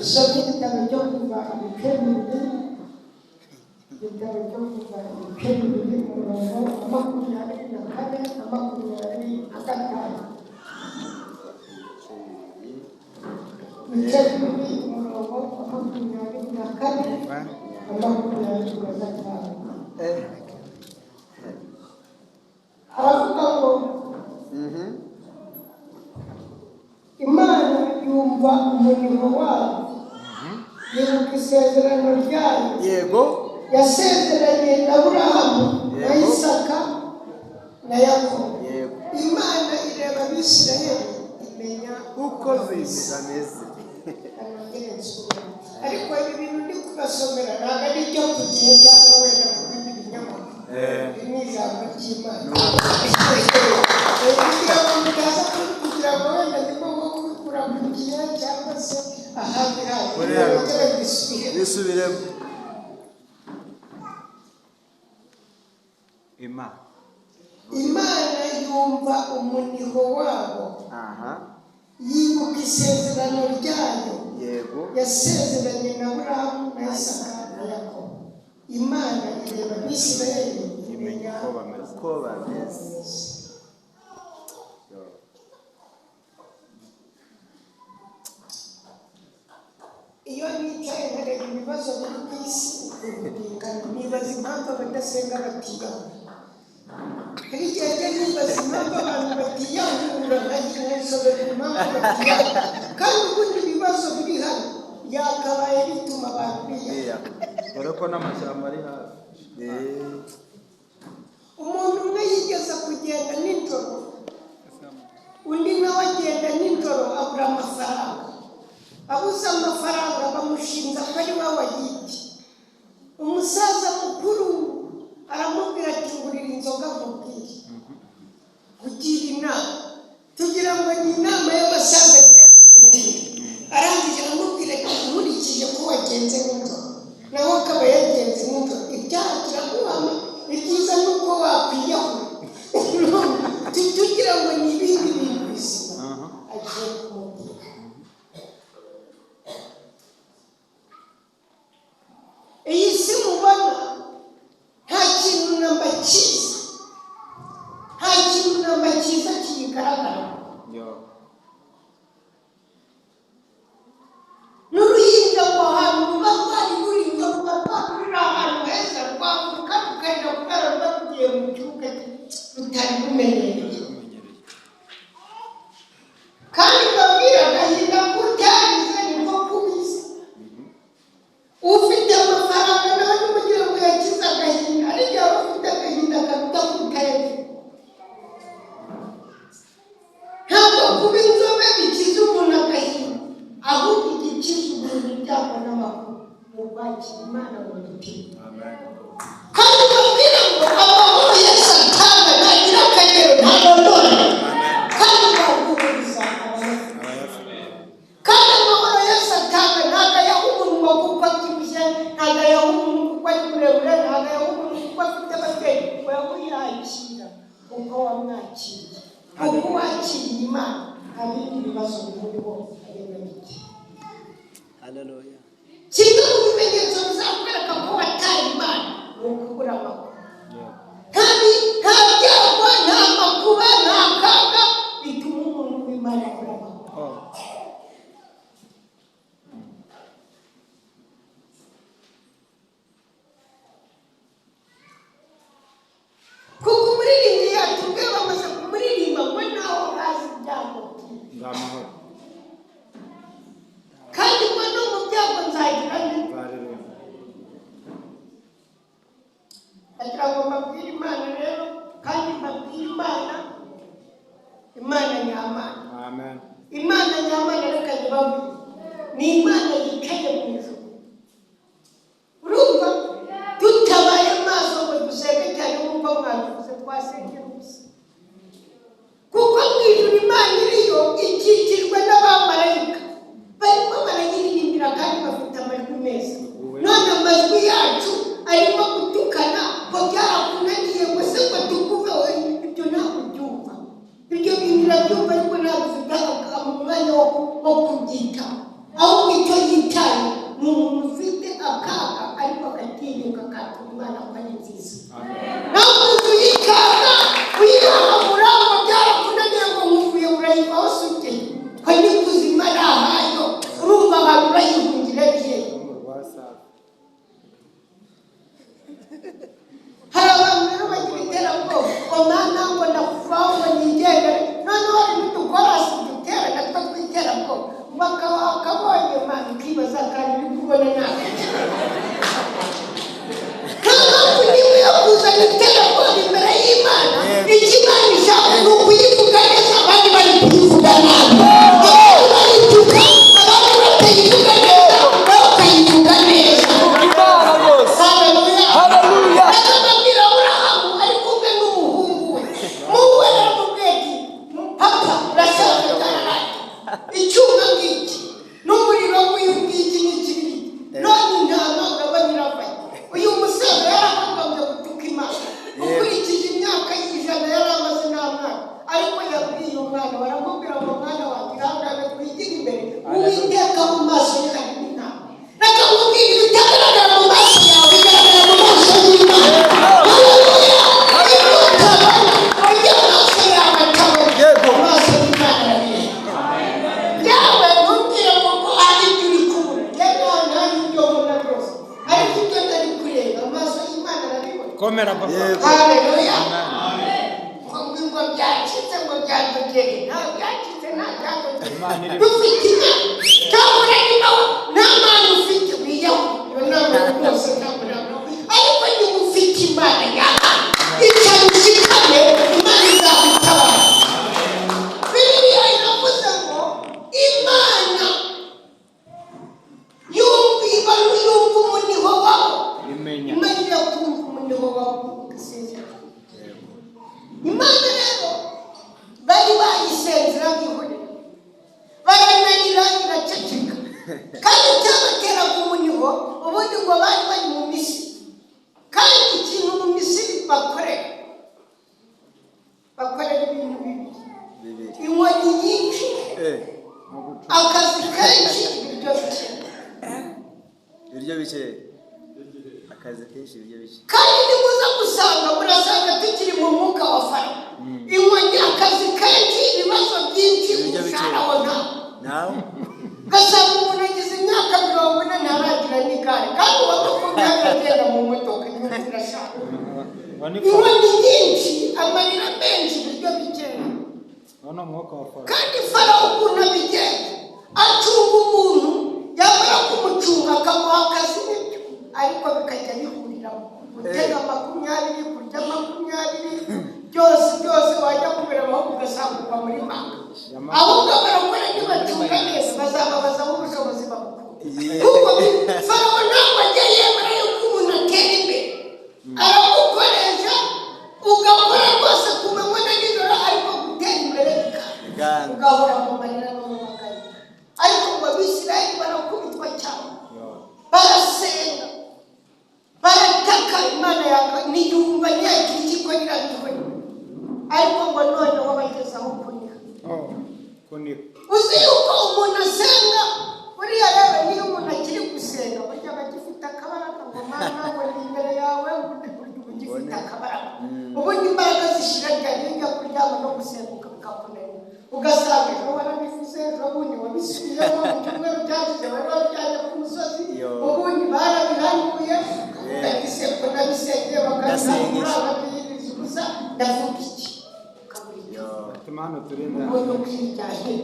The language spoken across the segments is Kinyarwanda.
Dusome igitabo cyo Kuva ibice 2, igitabo cyo Kuva ibice 2, umurongo wa 24 na 25. Ibice 2, umurongo wa 24 na 25. Haravuga ngo Imana yumva umurimo wabo, yibuka isezerano ryayo. Yego. Yasezeranye na Aburahamu na Isaka na Yakobo. Yego. Imana ireba Abisirayeli imenya uko bimeze. Ariko ibi bintu ndi kubasomera ntabwo ari ibyo ku gihe cyangwa wenda ku bindi binyamakuru. Iri ni ijambo ry'Imana. Kugira ngo mutaza kugira ngo wenda ndimo nko kubikura ku gihe cyangwa se ahandi hantu. Bisubiremo. Imana yumva umuniho wabo, yibuka isezerano ryayo. Yego. Yasezeranye na Aburahamu na Isaka na Yakobo. Imana ireba Abisirayeli imenya uko bameze. Iyo nicaye nkareba ibibazo biri ku isi ukuntu bingana, nibaza impamvu abadasenga batiyahura. Hari igihe njya nibaza impamvu abantu batiyahura, nkasobera impamvu batiyahura, kandi ubundi ibibazo biri hano byakabaye bituma abantu biyahura. Dore ko n'amashyamba ari hafi. Umuntu umwe yigeze kugenda nijoro, undi nawe agenda nijoro abura amafaranga. Abuze amafaranga bamushinja ko ari we wayibye. Umusaza mukuru aramubwira ati ngurira inzoga nkubwire, kugira inama, tugira ngo ni inama y'abasaza agiye kumugira. Arangije aramubwira ati nkurikije ko wagenze nijoro, nawe akaba yagenze nijoro, ibyaha turaguhama, ibyiza ni uko wakwiyahura. Tugira ngo ni ibindi bintu bizima agiye kumubwira. Iyi si mubona nta kintu namba cyiza, nta kintu namba cyiza kiyigaragara. N'uruhinja ngo ahantu ruba rwari ruri, ngo ruba ruri ahantu heza, rwavuka rukarira kubera ruba rugiye mu kibuga rutari rumenyereye. Kandi mbabwira agahinda kutarize niko kubiza. Ufite amafaranga nawe ntimugira ngo yakize agahinda, ariko yaba afite agahinda karuta kutayafite. Ntabwo kuba inzobe bikiza umuntu agahinda, ahubwo igikiza umuntu ibyago n'amakuru ni ukwakira Imana mu mutima. Kandi mbabwira ngo amahoro Yesu atanga ntagira akagero, ntarondora, kandi ntabwuburiza abayafite. Kandi amahoro Yesu atanga ntabwo ayaha umuntu ngo kuko abyibushye, ntabwo ayaha umuntu kuko ari muremure, ntabwo ayaha umuntu kuko afite ababyeyi, wowe uyakira uko wamwakiriye, kuko wakiriye Imana nta bindi bibazo bimuriho ari na bike. Haleluya. Kimwe mu bimenyetso bizakwereka ko wataye Imana ni ukubura amakuru. Nta byago, nta makuba, nta kaga bituma umuntu w'Imana abura amakuru. Kuko umuririmbyi yatubwiye, bamaze kumuririmba ngo naho haza ibyago byinshi, kandi ngo no mu byago nzagira nte. Ndagira ngo mbabwire Imana rero, kandi mbabwire Imana, Imana nyamana. Imana nyamana, reka ntibabwire, ni Imana yicaye mu ijuru. Urumva tutabaye maso ngo dusenge cyane nk'uko mwabivuze, twasengera ubusa. Kuko mu ijuru Imana iriyo, ikikijwe n'abamarayika barimo barayiririmbira kandi bafite amajwi meza. None amajwi yacu arimo gutukana ngo byarakunaniye, ngo se ngo tukuveho. Ibyo ntabwo ubyumva, ibyo bintu urabyumva ariko ntabwo ufite umwanya wo kubyitaho, ahubwo icyo yitayeho Kwibaza kandi uri kubona nawe. Nta mpamvu n'imwe yo kuzana iterabwoba imbere y'Imana. Icyo Imana ishaka ni ukuyivuga neza, abandi bari kuyivuga nabi, abandi bayituka, abandi batayivuga neza, wowe ukayivuga neza. Imana rwose. Haleluya. Haleluya. Akababwira Aburahamu ari kumwe n'umuhungu we. Umuhungu we aramubwira ati: "Papa, urashaka byararangiye, icyuma ngiki n'umuriro w'uyu ngiki n'ikibiriti, none intama urabona iravanye." Uyu musaza yarakagombye gutuka Imana ukurikije imyaka y'ijana yari amaze nta mwana, ariko yabwiye umwana, baramubwira ngo: "Mwana wanjye, ihangane twigire imbere Uwiteka, mu maso ye harimo intama." Reka nkubwire, ibitagaragara mu maso yawe bigaragara mu maso y'Imana. Haleluya! Ibyo utabona, ibyo amaso yawe atabona, amaso y'Imana arabireba. Yawe ntubwire ngo ko hari ibyo uri kubona. Yewe, nta ibyo mbona rwose, ariko ibyo ntari kureba amaso y'Imana arabibona. Komera, papa. Haleluya! Ngo ngo byacitse, ngo byadogeye, nta byacitse, nta byadogeye. Imana iri- Dufite Imana. Cyakora niba nta Mana ufite, wiyahure. Iyo nama rwose ntabwo nabona, ariko niba ufite Imana nyamana, icara ushikame, Imana izagutabara. Bibiliya iravuze ngo Imana yumva ibaru, yumva umuniho wabo. Imenya. Imana irakumva umuniho wawe ugasinzira. Imana rero bari bayisenze irabihorera, baranarira iraceceka. Kandi icyabateraga umuniho ubundi ngo bari bari mu Misiri, kandi ikintu mu Misiri bakorera ibintu bibiri: Bibiri. Inkoni nyinshi, akazi kenshi, ibiryo bike. Ibiryo bike, akazi kenshi, ibiryo bike. Kandi nimuza gusanga, murasanga tukiri mu mwuka wa Farawo: inkoni, akazi kenshi, ibibazo byinshi, Ibiryo bike. umushahara wo ntawo. Nawe. Ugasanga umuntu agize imyaka 40 ntaragira n'igare, kandi uwa 20 agenda mu modoka. Inyuma irashaka. Uwo ni Inkoni nyinshi, amarira menshi, ibiryo bikeya. Uwo ni umwuka wa Farawo. Kandi Farawo ukuntu abigenza, acunga umuntu, yamara kumucunga akamuha akazi n'ibyo, ariko bikajya bihuriramo gutega 20, kurya 20, byose byose. Wajya kubireba ugasanga ugwa muri manga. Ahubwo barakora, nibacunga neza bazababazaho ubushobozi babukura, kuko Farawo ntabwo ajya yemera yuko umuntu atera imbere. Aragukoresha ugakora rwose ku manywa na nijoro, ariko gutera imbere bikanga. Bikanga. Ugahora mu marira no mu maganya. Ariko ngo Abisirayeli barakubitwa cyane, barasenga, barataka, Imana yanga ntiyumva, ntiyagira icyo ikora, irabihorera. Ariko ngo noneho bageze aho kuniha. Oh, kuniha. Uzi yuko umuntu asenga buriya rero, niyo umuntu akiri gusenga burya aba agifite akabaraga, ngo: "Mana, ngo ndi imbere yawe," ubundi burya uba ugifite akabaraga. Ubundi imbaraga zishira ryari? Iyo ujya kuryama no gusenguka bikakunanira, ugasanga ejo warabivuze, ejo bundi wabisubiyemo, mu cyumweru cyashize wari wabijyanye ku musozi. Yo. Ubundi barabihanuye, ukavuga ko nabisengeye bakabihanura, bakabiyiriza ubusa, ndavuga iki? Ukabura icyo uvuga. Ati Mana turinde. Ubonye ukiryahe.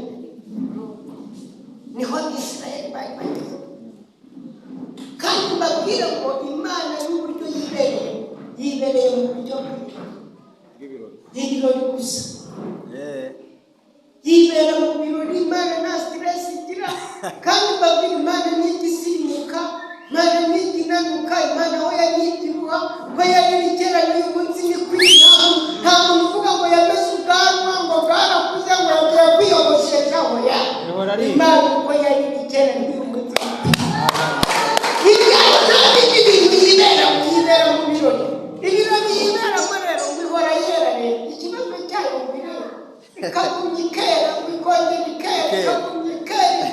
Niho Abisirayeli bari bageze. Kandi mbabwire ngo Imana n'uburyo yibereye, yibereye mu buryo bw'ibirori. Ibirori gusa. Yibera mu birori. Imana nta stress igira. Kandi mbabwire, Imana ntijya isimuka, Imana ntijya inanuka, Imana aho yanyibyibuha ko yari kera n'uyu munsi ni kuri. Nta muntu uvuga ngo yameze ubwanwa, ngo bwarakuze, ngo yagiye kwiyogoshesha. Hoya. Ihora ari. Imana uko yari kera n'uyu munsi. Ibyago nta bindi bintu yibera, yibera mu birori. Ibirori yiberamo rero ngo ihora yera. Rero ikibazo cyayo ngo irera, ikagumya ikera, ngo ikongera ikera, ikagumya ikera,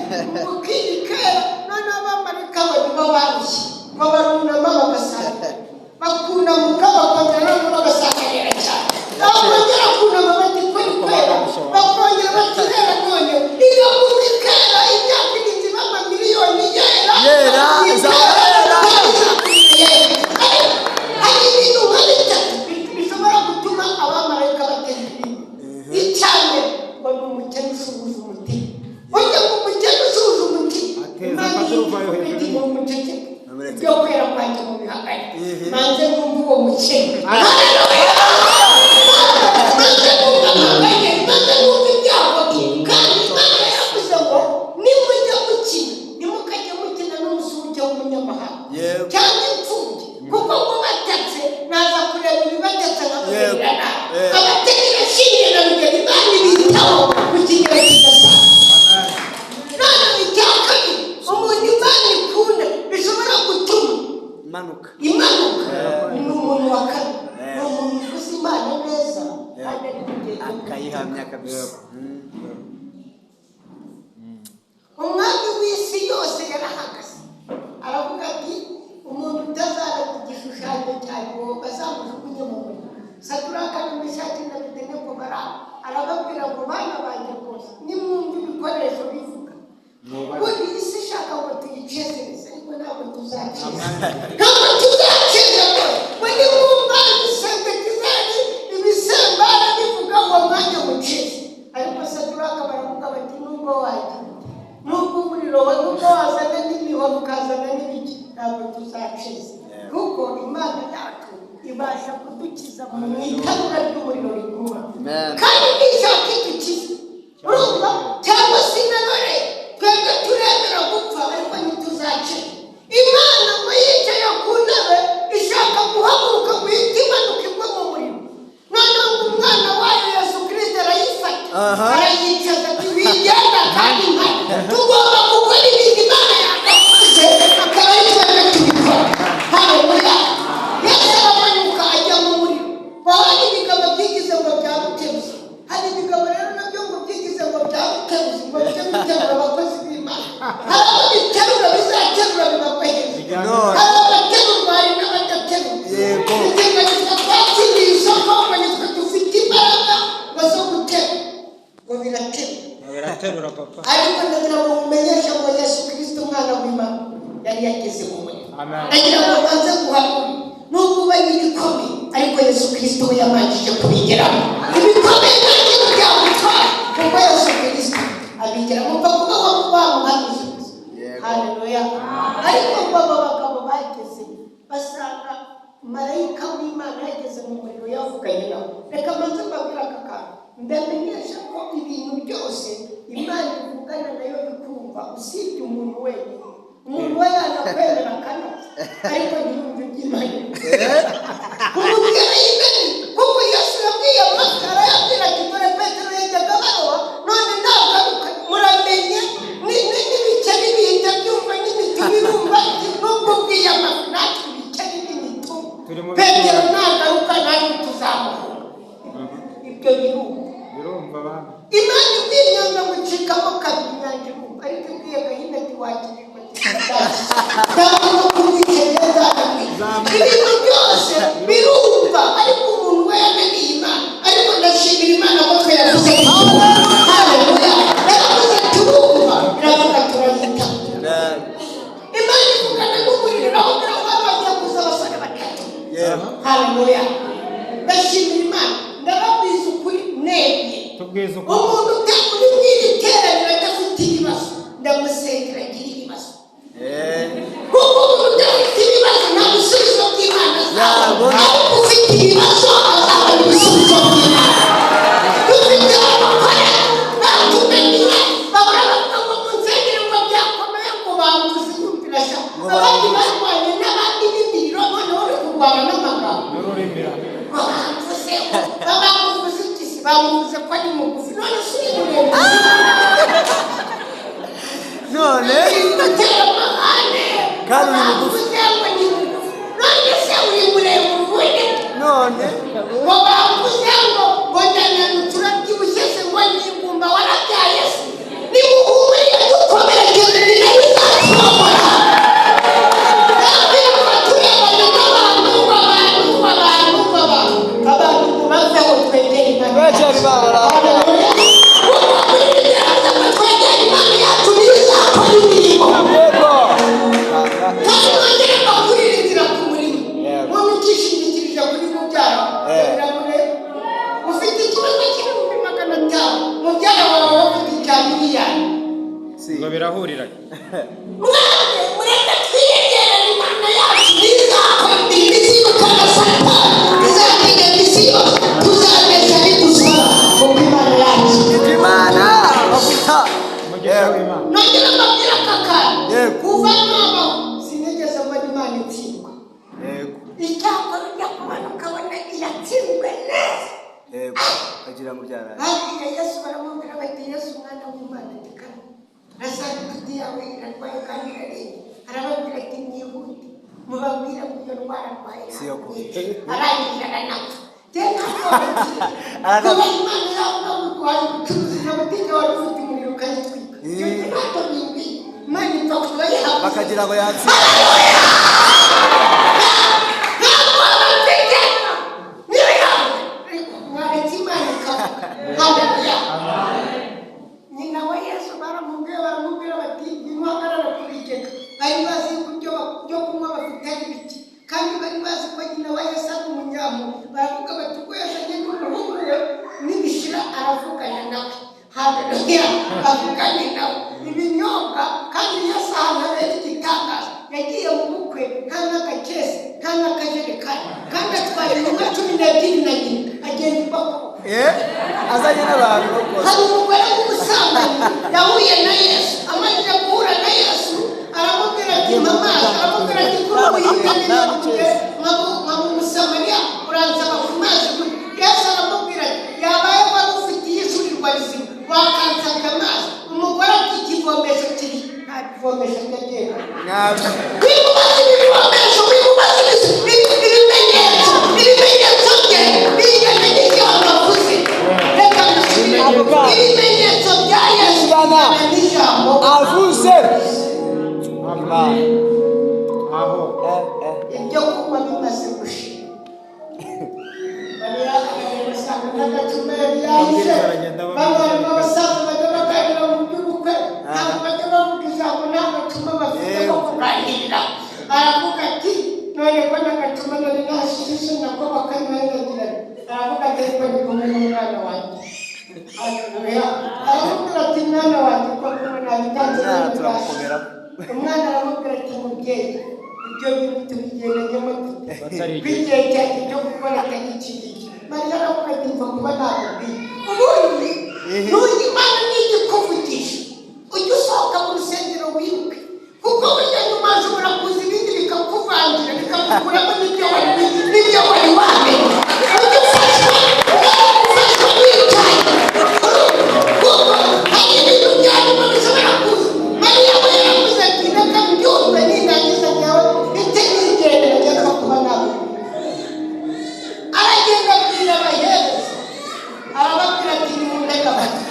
ubukira ikera. Noneho abamarayika bo nibo barushye, ngo barunama bagasanga, bakunamuka bakongera, noneho bagasanga yera cyane, bakongera kunama bati ko ni kwera, bakongera bati rera. None ikagumya ikera imyaka irinze iba amamiliyoni yera. Yera, izahora yera. Hari ibintu nka bitatu bishobora gutuma abamarayika batera imbere. Icya mbere ngo ni umukene usuhuza umutima. Burya ngo umukene usuhuza umutima, Ateza Imana akaduruvayo. Uvayo hejuru. Ngo muceceke. Namuretse. Ibyo kwera kwanjye mubihagarike. Ehe. Manze numve uwo mukene. Haleluya! Manze numve amaganya, manze numve ibyago bye. Kandi Imana yaravuze ngo nimujya gukina, ntimukajye mukina n'umusuhuke w'umunyamahanga Yego. cyangwa imfubyi, kuko ngo batatse naza kureba ibibatatse nkababwira nabi. Yego. Abategera shinge na rugero, Imana ibitaho ku kigero kidasanzwe. None icya kabiri, umuntu Imana ikunda bishobora gutuma Imanuka. imanuka ni umuntu wa kabiri, ni umuntu uvuze Imana neza kandi ari kugenda Akayihamya kabisa. Umwami w'isi yose yarahagaze aravuga ati: "Umuntu utazara ku gishushanyo cyanjye, uwo bazamujugunye mu muriro." Saduraka na Meshaki na Abedenego baraho, arababwira ngo: "Bana banjye rwose, nimwumva ibikoresho bivuga." Ubundi isi ishaka ngo tuyicezereze, ariko ntabwo tuzaceza, ntabwo tuzaceza rwose. Ngo nimwumva ibisembe kizari ibisembara bivuga ngo mwanya muceze. Ariko Saduraka baravuga bati: "Nubwo wagira, nubwo umuriro wa, nubwo wazana n'imihoro ukazana n'ibiki, ntabwo tuzaceza, kuko Imana yacu ibasha kudukiza mu itanura ry'umuriro rigura." Amen. Kandi nishaka idukiza, urumva, cyangwa se nanone twebwe turemera gupfa, ariko ntituzacika. Imana ngo yicaye ku ntebe ishaka guhaguruka ngo ihite imanuka igwe mu muriro, noneho ngo umwana wayo Yesu Kirisito arayifata, arayicaza ati: "Wigenda." Kandi mpari tugomba gukora ibintu Imana yagakoze, akaba ari twebwe tubikora. Haleluya! Yesu aramanuka ajya mu muriro. Hari ibigabo byigize ngo bya buteruzi, hari ibigabo rero nabyo ngo byigize ngo bya buteruzi, ngo bijye biterura abakozi b'Imana. Hari abo biterura, bizaterura bibagwa hejuru. None. Hari abaterurwa, hari n'abadaterurwa. Yego. Nitwe twatsindiye isoko, ngo nitwe dufite imbaraga ngo zo guterura, ngo biraterura. Biraterura, papa. Ariko ndagira ngo mumenyeshe ngo Yesu Kirisito umwana w'Imana yari yageze mu muriro. Amen. Ndagira ngo banze guhanura, nubwo uba ibikomeye, ariko Yesu Kirisito we yamanjije kubigeramo. Ibikomeye nta kintu byamutwara, kuko Yesu Kirisito abigeramo. Mva kuba wamuhanuzi. Yego. Haleluya! Ariko ngo abo bagabo bageze basanga marayika w'Imana yageze mu muriro yavuganye nawe. Reka manze mbabwire aka kantu, ndamenyesha ko ibintu byose Imana ivugana nayo bikumva, usibye umuntu wenyine. Umuntu we yanakwemera akanapfa, ariko ntiyumve iby'Imana kumubwira yimeni, kuko Yesu yabwiye amafi, arayabwira ati: "Dore Petero yajyaga baroha, none nagaruka muramenye n'ibikeri bihita byumva n'imitubu irumva." Ati: "Nubwo ubwiye amafi, natwe ibikeri n'imitubu, Turi mu Petero bicu. nagaruka natwe tuzamuhunga." Ibyo birumva. Birumva bana. Imana ibwiye inyanja ngo icikamo kabiri, inyanja irumva. Ariko ibwiye gahinda ati: "Wakirirwa," cyangwa no kumwica neza. Ibintu byose birumva, ariko umuntu we yananiye Imana. Ariko ndashimira Imana ko twe yavuze turumva. Haleluya! Yaravuze turumva, iravuga turayita. Amen. Imana ivugana n'umuriro, iravuga ngo bagiye kuza abasore batatu. Yego. Haleluya! Ndashimira Imana, ndababwiza ukuri nemye. Tubwize ukuri. Umuntu uri mu iri teraniro adafite ibibazo, ndamusengera agira ibibazo, kuko umuntu udafite ibibazo nta bisubizo by'Imana azabona. Yabona. Ariko ufite ibibazo azabona ibisubizo by'Imana. Dufite abakore batunaniye, bahora bavuga ngo munsengere, ngo byakomeye, ngo bamuvuze yumvira sha. Ngo Abandi bamuvuze. barwanye n'abandi n'imiriro, noneho uri kurwana n'amagambo. N'ururimi. Ngo bamuvuze, ngo bamuvuze iki se? Bamuvuze ko ari mugufi, none si uri muremure? None Gutera amahane. Kandi uri mugufi. Bamuvuze ngo ni mugufi, none se uri muremure ubundi? None Ngo bavuze ngo ndananutse, urabyibushye se, ngo ni ingumba, warabyaye se? Nimuhumuriye dukomerekeje, ni nayo izatwomora. Nabwira ngo turebana n'abantu, abantu, abantu, abantu, abantu ngo baveho, twegere Imana. Twegere Imana. Haleluya. Kuko muri Bibiliya ngo twegere Imana yacu, niyo izakora imirimo. Yego. Kandi nongere mbahurire inzira ku murimo. Yego. Muntu ukishingikirije kuri mubyara, biramureba. Ufite ikibazo cy'500,000, mubyara wawe afite icya miliyari. Si. Ngo birahurira. Mwebwe Yego. Kuva nabaho sinigeze mbona Imana itsindwa. Yego. Icyakora ujya kubona ukabona iratsinzwe neza. Yego, agira ngo byaraye. Babwiye Yesu, baramubwira bati: "Yesu, umwana w'Imana," ati: "Kane Lazaro inshuti yawe irarwaye kandi irarembye." Arababwira ati: "Mwihute mubabwire ngo iyo ndwara arwaye Si iyo ntabwo kuva. yica." Arangije aranapfa. Njye ntabwo Aranapfa. kuba Imana yavuga ngo iguhaye ubucuruzi na butike wari ufite umuriro ukayitwika, icyo gihe ntacyo bimbwiye. Imana ipfa kuba yavuze. Bakagira ngo yatsinze. Ntabwo bafite niyo yavuze, ariko mwaretse Imana ikavuga. Haleluya! Nyina wa Yesu baramubwiye, baramubwira bati: "Ngwino uhagarare ku bigega." Bari bazi yuko ibyo byo kunywa bafite ari bike, kandi bari bazi ko nyina wa Yesu ari umunyamu. Baravuga bati: "Ubwo yazanye n'umuhungu we, nibishira aravugana nawe." Haleluya! Avugane nawe ibinyobwa. Kandi Yesu ahantu habera igitangaza, yagiye mu bukwe nta n'agakesi, nta n'akajerekani, kandi atwaye intumwa 12 na nyina, agenda ibakoko. Eh, azanye n'abantu rwose. Hari umugore w'ubusambanyi yahuye na Yesu. Amaze guhura na Yesu aramubwira ati: "Mpa amazi." Aramubwira ati: "Kuri ubu hirya n'iyo nkaba Umusamariya, uransaba ku mazi gute?" Yesu aramubwira ati: "Yabaye wari ufitiye ishurirwa rizima, wakansabye amazi." Umugore ati: "Ikivomesho kiri?" Nta kivomesho ndagenda. Ntabwo. Wimubaza ibivomesho, wimubaza ibimenyetso. Ibimenyetso bye bingana n'ijambo avuze. Reka mbisubiremo: ibimenyetso bya Yesu Bingana. bingana n'ijambo Avuze Imana. Aho. Eh, eh. Ibyo kunywa bimaze gushira, Mariya aragenda asanga n'agacuma yari yahishe. Baragenda. Bamwe barimo abasaza bajya baganira mu by'ubukwe, ntabwo bajya bavuga ijambo nta gacuma bafite ko kuganirira. Aravuga ati: "None ko n'agacuma nari nashishe nako bakanywagira?" Aravuga ati: "Ariko ndi kumwe n'umwana wanjye." Haleluya! Aramubwira ati: "Mwana wanjye, ko kumwe nabitanze." Umwana turamukomera. Umwana aramubwira ati: "Mubyeyi, ibyo bintu tubigendanyemo dute Batarigira. ko igihe cyanjye cyo gukora atari iki ngiki?" Mariya aravuga ati: "Mva kuba nakubwiye." Ubundi nujya, Imana nijya ikuvugisha, ujye usohoka mu rusengero wibuke, kuko burya nyuma hashobora kuza ibindi bikakuvangira, bikagukuramo n'ibyo wari wamenye. Ujye ufashwa wicaye, kuko hari ibintu bya nyuma bishobora kuza. Mariya we yaravuze ati: "Reka mbyumve, nindangiza nyawe mpite nigendera, njya kuba nakubwiye." Aragenda abwira abahereza, arababwira ati: "Nimuntege amatwi."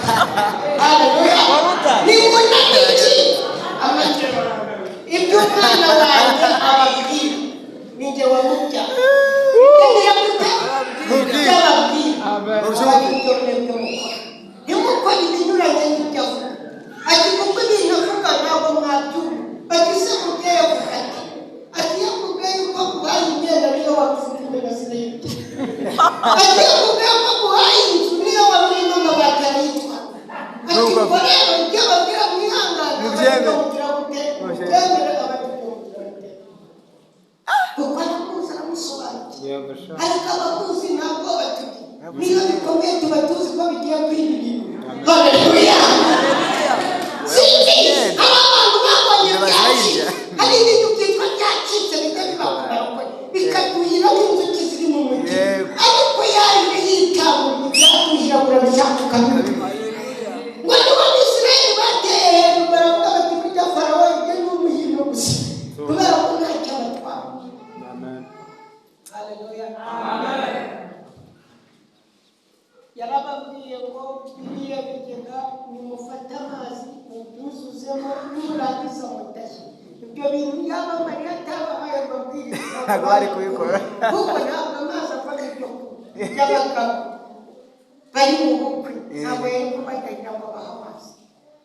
Haleluya! Nimuntege iki? Amatwi. Ibyo umwana wanjye ababwira, ninjye wamubyaye. Yagira gute? Ibyo ababwira aba ari byo mwebwe mukora. Ntimukore ibinyuranye n'ibyo avuga. Ati: "Kuko ibintu avuga ntabwo mwabyumva." Bati: "Se mubyeyi avuga ati iyo akubwiye yuko aguhaye imyenda, niyo waba ufite imirasire y'ibiti, ati iyo akubwiye ko aguhaye inzu, niyo waba urimo amabati arayitwara." Ati: Nuko "Ubwo rero ibyo ababwira mwihangane." Mubyemere. Mugira gute? Mubyemere. Abati mugira gute? Kuko aramuzi, aramusobanukiwe. Yego sha. Ariko abakuzi ntabwo batugira, niyo bikomeye tuba tuzi ko bigiye kwibirira. Haleluya! Sinzi, hari abantu babonye byacitse. Hari ibintu byitwa byacitse bijya biba ku barokore, bikagwira nk'inzuki ziri mu mutima. Yego. Ariko yaje yitaruye, ibyatuhira urabishaka ukabibona. Ngo nibo Abisirayeli bateye hejuru, baravuga bati: "Kurya Farawo, ibyo ni umuhindo gusa," kubera ko ntacyo abatwara. Amen. Haleluya! Yarababwiye ngo biriya bigega nimufate amazi mubyuzuzemo, nimurangiza mutahe. Ibyo bintu yaba Mariya atabahaye amabwiriza, Ntabwo bari kubikora. kuko ntabwo amazi ava mu byo kunywa by'abagabo bari mu bukwe, ntabwo yari kubagahira ngo bahe amazi.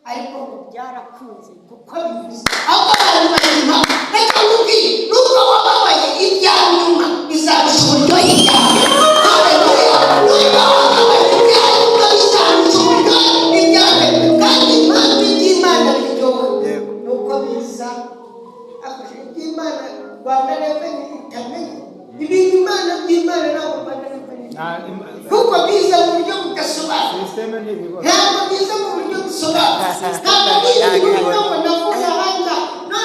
Ariko ngo byarakunze kuko bivuze ahubwo abantu bazima. Reka nkubwire, nubwo wababaye, ibya nyuma bizarusha uburyohe ibya mbere. Haleluya! Nubwo wababaye, ibya nyuma bizarusha uburyohe ibya mbere. Kandi impamvu iby'Imana biryoha Yego. ni uko biza akoresha iby'Imana. Rwanda Revenue itamenya ibintu Imana by'Imana, ntabwo Rwanda Revenue, kuko biza mu buryo budasobanutse. Système ntibibona. Ntabwo biza mu buryo busobanutse, ntabwo biza mu buryo ngo navuye hanze none.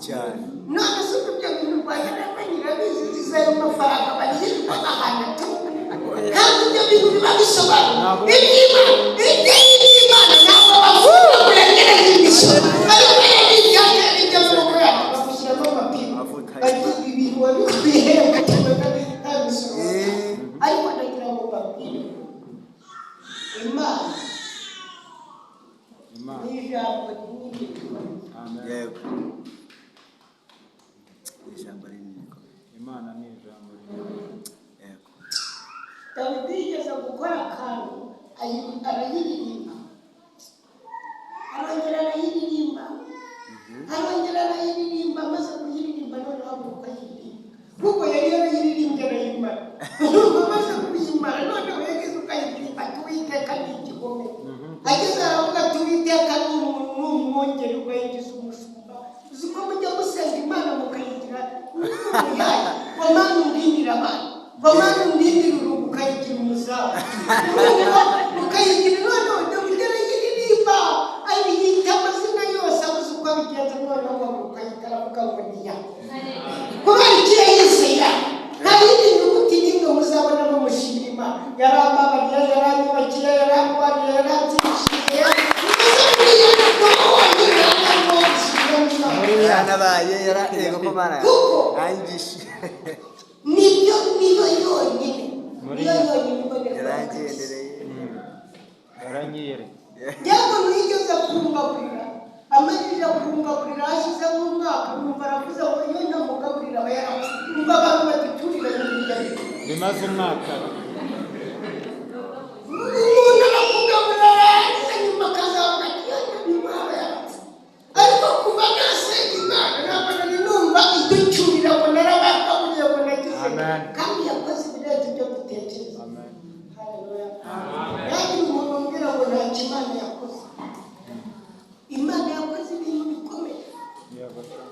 Cyane. None se ubu ibyo bintu Rwanda narwo nyirabizi, ayo mafaranga bayirirwa bahana tu, kandi ibyo bintu biba bisobanura iby'Imana. Iby'Imana ntabwo bavuga kurengereza imisoro, ariko iyo ni ibyatera iby'amaboko yacu bagushyiramo amapingu. Amavuta. Bati ibi bintu wabikwiye nta misoro. Ariko ndagira ngo mbabwire, Imana Imana ni ijambo rinini rikomeye. Amen. Yego, ijambo rinini rikomeye. Imana ni ijambo rinini. Yego. Dawidi yigeze gukora akantu, arayiririmba, arongera arayiririmba, arongera arayiririmba. Amaze kuyiririmba, noneho abura uko ayiririmba, kuko yari yarayiririmbye arayimara. Urumva, amaze kuyimara, noneho yageze uko ayiririmba ati: "Uwiteka ni igihome." Ageze aravuga ati: "Uwiteka ni umwungeri," ubwo yagize umushumba. Uzi ko mujya gusenga Imana mukayigira n'umuyayi ngo: "Mana, undindire abana," ngo: "Mana, undindire urugo," ukayigira umuzamu. Urumva, ukayigira. Noneho Dawidi arayiririmba, ayiyita amazina yose, abuze uko abigenza. Noneho ngo ukayita, aravuga ngo ni ya. Kubera iki yayise ya? Nta yindi nyuguti n'imwe muzabonamo mushimira Imana: yarambabariye, yaranyubakiye, yarandwaniye, yaranzibishiriye. Muze muri ya noneho wonyine gusubiramo Imana. Yaranabaye yara, yego ko Mana. Kuko Nangishe. nibyo, niyo yonyine, niyo yonyine iboneka. Yarangendereye. Yaranyiyeretse. Njyewe umuntu yigeze kungaburira, amajije kungaburira, hashize nk'umwaka numva aravuze ngo iyo ntamugaburira aba yarapfuye. Numva abantu baduturira n'ibiryo. Bimaze umwaka. Umuntu arakugaburira, yarangiza nyuma akazavuga ati: "Iyo ntamuha aba yarapfuye." Ariko kuva nasenga Imana, ntabwo nari numva iducyurira ngo narabagaburiye, ngo nagize. Amen. Kandi yakoze ibirenze ibyo dutekereza. Amen. Haleluya! Ntihagire umuntu umbwira ngo ntacyo Imana yakoze. Imana yakoze ibintu bikomeye. Yego sha.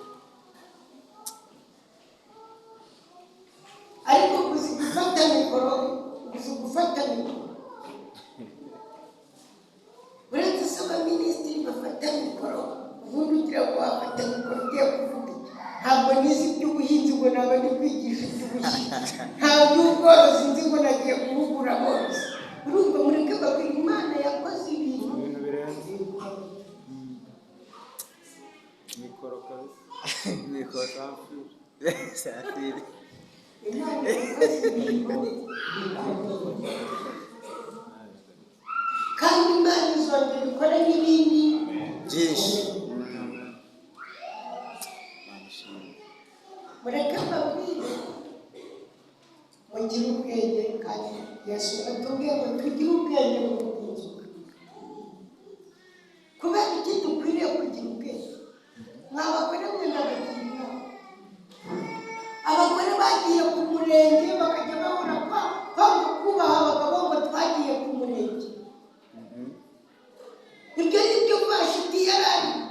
Ariko uzi gufata mikoro, uzi gufata mikoro. Uretse se abaminisitiri bafata mikoro, ubundi ugira ngo wafata mikoro ugiye kuvuga iki? Ntabwo nize iby'ubuhinzi ngo naba ndi kwigisha iby'ubuhinzi, nta by'ubworozi nzi ngo nagiye guhugura aborozi. Urumva, mureke babwira, Imana yakoze ibintu Ibintu birenze. bikomeye. Mikoro kabisa. Mikoro. Safi. Safiri. Imana yakoze ibintu bikomeye, kandi Imana izongera ikore n'ibindi Byinshi. Mana ishimwe. Mureke mbabwire, mugire ubwenge, kandi Yesu atubwiye ngo tugire ubwenge mu bw'inzoka. Kubera iki dukwiriye kugira ubwenge? Mwa bagore mwe, ndabagira inama. Abagore bagiye ku murenge bakajya bahora kwanga kubaha abagabo ngo twagiye ku murenge. Ibyo ni byo Vashiti yari arimo.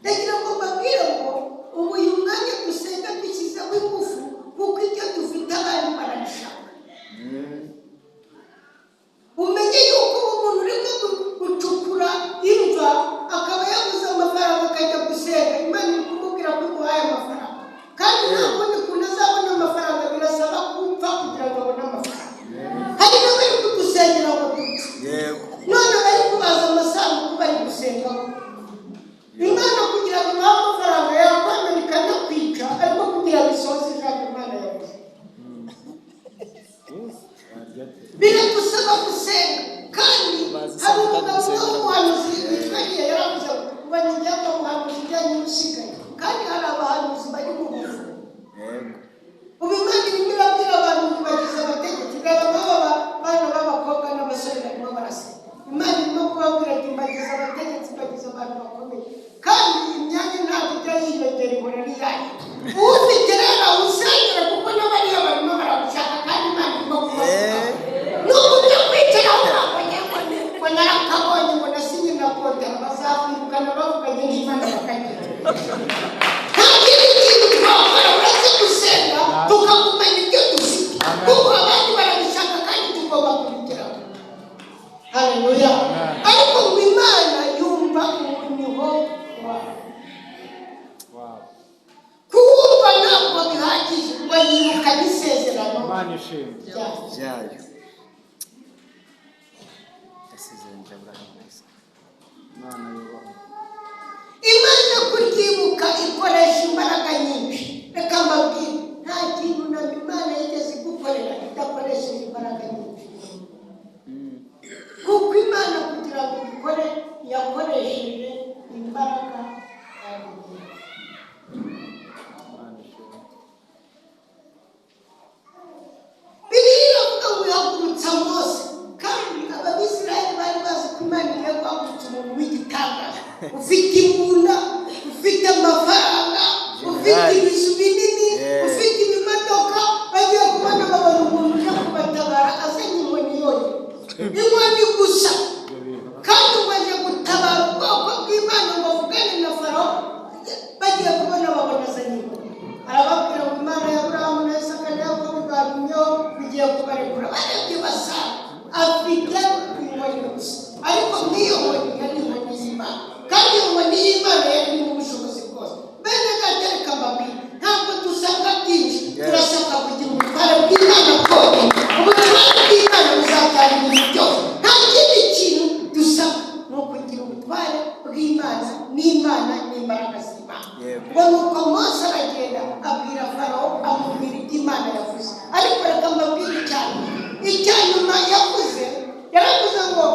Ndagira ngo mbabwire ngo ubu uyu mwanya dusenga dushyizeho ingufu, kuko ibyo dufite abandi barabishaka. Umenye yuko ubu umuntu urimo gucukura imva akaba yabuze amafaranga akajya gusenga, Imana iri kumubwira ko imuhaye amafaranga, kandi nta kundi kuntu azabona amafaranga, birasaba kumva kugira ngo abone amafaranga. Hari n'abari kudusengera ngo dupfe. Yego. None bari kubaza amasanduku bari gusengaho Imana kugira ngo ibahe amafaranga, yakwemera ikanakwica, ariko kugira ngo isohoze ijambo Imana yavuze. Yes. Warya te. Biradusaba gusenga. Kandi Bazi hari isanduku umugabo gusengera. w'umuhanuzi witwa Eliya, yaravuze ngo ni njyewe muhanuzi ujyanye usigaye, kandi hari abahanuzi bari mu buvumo. Yego. Ubu Imana irimo irabwira abantu ngo bagize abategetsi. Reba nk'aba bana b'abakobwa n'abasore barimo barasenga. Imana irimo kubabwira ati: "Mbagize abategetsi, mbagize abantu bakomeye." Kandi imyanya ntabwo ijya yiyongera, ihora ari yayo. Ufite rero awusengera, kuko n'abariya barimo baragushaka, kandi Imana irimo kubavuga. N'ubu byo kwicara aho ngaho ngo ngo narakabonye, ngo nasinye na kontara, bazakwirukana bavuganye n'Imana bakagenda. Nta kindi kintu twakora. ishimwe. Byayo. Byayo. Yasezeranyije Aburahamu na Isaka. Imana yubahwe. Imana kuryibuka ikoresha imbaraga nyinshi. Reka mbabwire, nta kintu na Imana yigeze igukorera idakoresheje imbaraga nyinshi, kuko Imana kugira ngo ibikore yakoresheje imbaraga kandi nyinshi. Imana ishimwe. Bibiliya iravuga ngo ihagurutsa Mose, kandi Abisirayeli bari bazi ko Imana igiye guhagurutsa umuntu w'igitangaza, ufite imbunda, ufite amafaranga, ufite Generali. ibizu binini, ufite ibimodoka. Bagiye kubona babona umuntu uje kubatabara azanye inkoni yonyine, inkoni gusa. Ibyo bintu. Kandi ngo aje gutabara ubwoko bw'Imana ngo avugane na Farawo. Bagiye kubona babona azanye inkoni, arababwira ngo Imana ya Aburahamu na Isaka na Yakobo ibantumyeho, bigiye kubarekura. Barebye basanga afite inkoni gusa, ariko nk'iyo nkoni yari inkoni y'Imana, kandi iyo nkoni y'Imana yari irimo ubushobozi bwose. Bene data, reka mbabwire, ntabwo dusanga byinshi, turashaka kugira ubutware bw'Imana bwonyine. Ubutware bw'Imana buzabyara ibintu byose. Nta kindi kintu dusaba, ni ukugira ubutware bw'Imana n'Imana n'imbaraga z'Imana. Yego. Ngo nuko Mose aragenda abwira Farawo, amubwira ibyo Imana yavuze. Ariko reka mbabwire cyane icya nyuma yavuze. Yaravuze ngo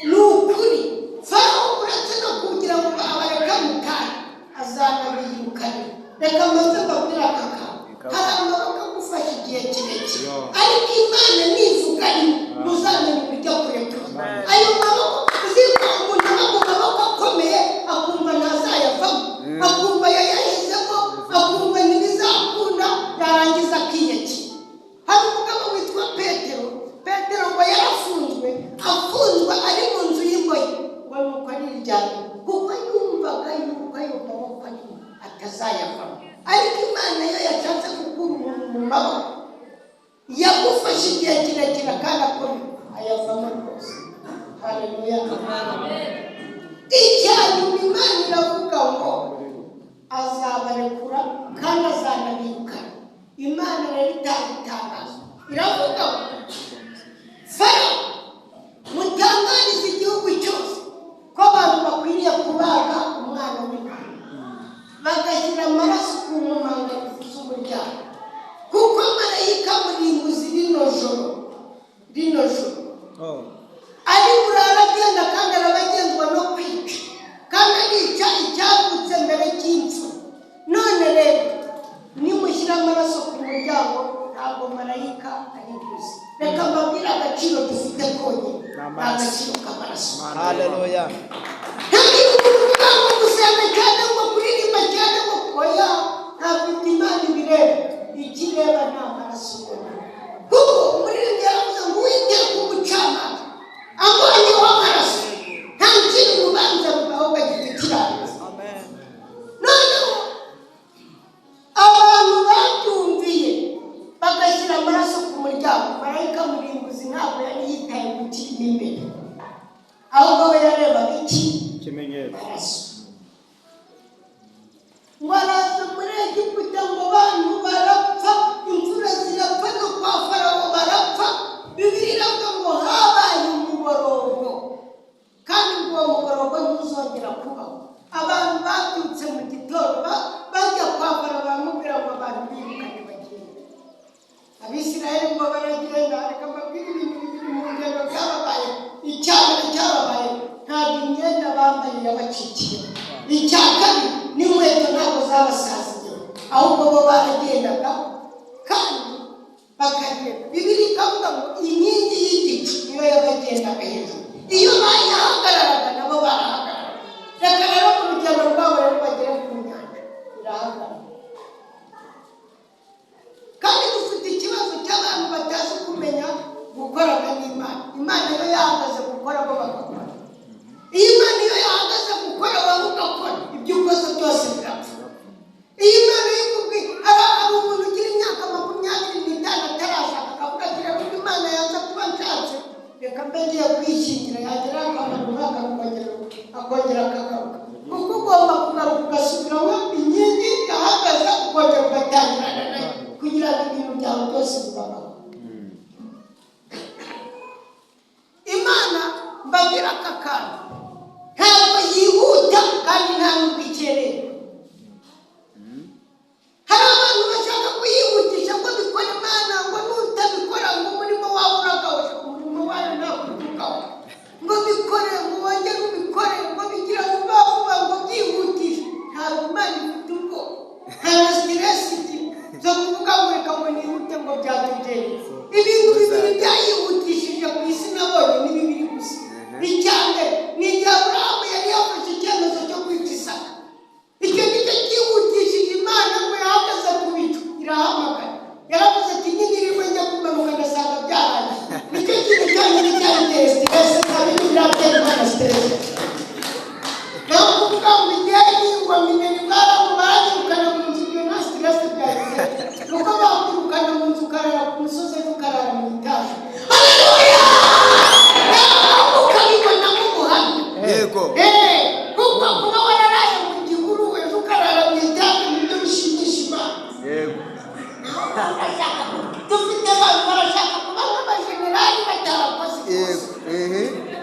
ni ukuri, Farawo uretse no kugira ngo abareka mutahe, azanabiyirukane. Reka mbanze mbabwire aka kantu: hari amaboko agufasha igihe kirekire, ariko Imana nivuga rimwe ntuzamenya uburyo kurekura ayo maboko. Uziko umuntu aba mu maboko akomeye, akumva ntazayavamo, akumva yayahezemo, akumva ntibizakunda, yarangiza akiyakira. Hari umugabo witwa Petero. Petero ngo yarafunzwe, afunzwe ari mu nzu y'imbohe, ngo nuko ariryamye kuko yumvaga yuko ayo maboko arimo atazayavamo. Ariko Imana yo yashatse gukura umuntu mu maboko yagufashe igihe kirekire kandi akomeye, ayavamo rwose. Haleluya! Icya nyuma Imana iravuga ngo azabarekura kandi azanabirukana. Imana rero itanga itangazo, iravuga ngo Farawo, mutangarize igihugu cyose ko abantu bakwiriye kubaga umwana w'intama, bagashyira amaraso ku nkomangarizo z'umuryango, kuko marayika murimbuzi rino joro ari burara agenda, kandi arabagenzwa no kwica, kandi arica icyavutse mbere cy'impfu. None rero nimushyira amaraso ku muryango, ntabwo marayika ari buze. Reka mbabwire, agaciro dufite konyine ni agaciro k'amaraso. Haleluya. Ntabwo uvuga ngo gusenga cyane, ngo kuririmba cyane, ngo oya, ntabwo Imana ibireba. Ikireba ni amaraso yonyine, kuko umuririmbyi yaravuze ngo Uwiteka umucamanza ambonyeho amaraso, nta kindi, urubanza rubaho bagitukiranutse. Noneho abantu babyumviye bagashyira amaraso ku muryango, marayika murimbuzi ntabwo yari yitaye ku kirimo imbere, ahubwo we yarebaga iki? Ikimenyetso. Amaraso. Ngo araza muri Egiputa, ngo abantu barapfa, imfura zirapfa, no kwa Farawo barapfa. Bibiliya iravuga ngo habaye umuborogo, kandi ngo uwo muborogo ntuzongera kubaho. Abantu babyutse mu gitondo bajya kwa Farawo, baramubwira ngo abantu birukanye bagenda. Abisirayeli ngo baragenda. Reka mbabwire ibintu bibiri mu ngendo byababaye. Icya mbere cyababaye, ntabwo imyenda bambaye yabacikiye. Icya kabiri, n'inkweto ntabwo zabasaziye, ahubwo bo baragendaga kandi bakagenda. Bibiliya ikavuga ngo inkingi y'igicu niyo yabagendaga hejuru, iyo bayihagararaga nabo barahagarara. Reka rero mu rugendo rwabo rero bagere ku nyanja, irahagarara. Kandi dufite ikibazo cy'abantu batazi kumenya gukorana n'Imana. Imana iyo yahagaze gukora, bo bagakora. Iyo Imana iyo yahagaze gukora, wowe ugakora, ibyo ukoze byose birapfa. Iyo Imana ikubwiye, hari umuntu ugira imyaka 25 atarashaka, akavuga ati rero ubwo Imana yaza kuba nshatse, reka mbe ngiye kwishyingira. Yagera akamara umwaka, akongera akagaruka, kuko ugomba kugaruka ugasubiramo inkingi yahagaze, ukongera ugatangirana nayo kugira ngo ibintu byawe byose bibaho. Mbabwira aka kantu: ntabwo yihuta kandi nta nubwo ikererwa. Hari abantu bashaka kuyihutisha ngo bikore Imana, ngo nutabikora ngo umurimo wawe uragawusha. Umurimo wawe ntabwo utugaho ngo bikore, ngo wongere ubikore, ngo bigire vuba vuba, ngo byihutishe. Ntabwo Imana ifite ubwo, nta na stress igira zo kuvuga ngo reka ngo nihute ngo byatugereye. Ibintu bibiri byayihutishije ku isi nabonye ni bibiri gusa. Icya mbere ni igihe Aburahamu yari yafashe icyemezo cyo kwica Isaka. Icyo nicyo cyihutishije Imana, ngo yahagaze ku bicu irahamagara. Yaravuze ati: "Nyine njya kumanuka ndasanga byarangiye." Nicyo kintu cyonyine cyabiteye stress. Nta bindi biratera Imana stress. Naho kuvuga ngo igihe ngo minerval ngo baranyirukana mu nzu, ibyo nta stress byabiteye, kuko bakwirukana mu nzu ukarara ku musozi, ejo ukarara mu itaje. Haleluya! Nawe ukabibona nk'ubuhamya. Kuko kuba wararaye mu gihuru, ejo ukarara mu itaje, nibyo bishimisha Imana. Barashaka, dufite abantu barashaka kuba nk'abajenerali batarakoze ikosa.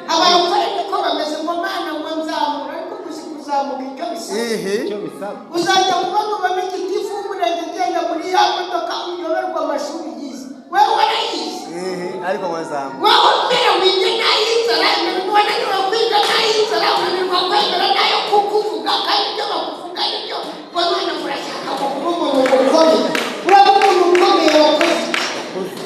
Abarokore niko bameze, ngo Mana, ngo nzamura, ariko gusa kuzamuka icyo bisaba. Icyo bisaba. Uzajya kubona ubona igitifu w'umurenge ugenda muri ya modoka, uyoberwa amashuri yize. Wowe warayize. Ariko mwazamu. Wowe mbere wige n'ay'inzara, wananiwe kwiga n'ay'inzara, unanirwa kwemera n'ayo kukuvuga, kandi ibyo bakuvuga nibyo. Ngo none urashaka ngo kuba umuntu ukomeye. Uraba umuntu ukomeye wakoze iki?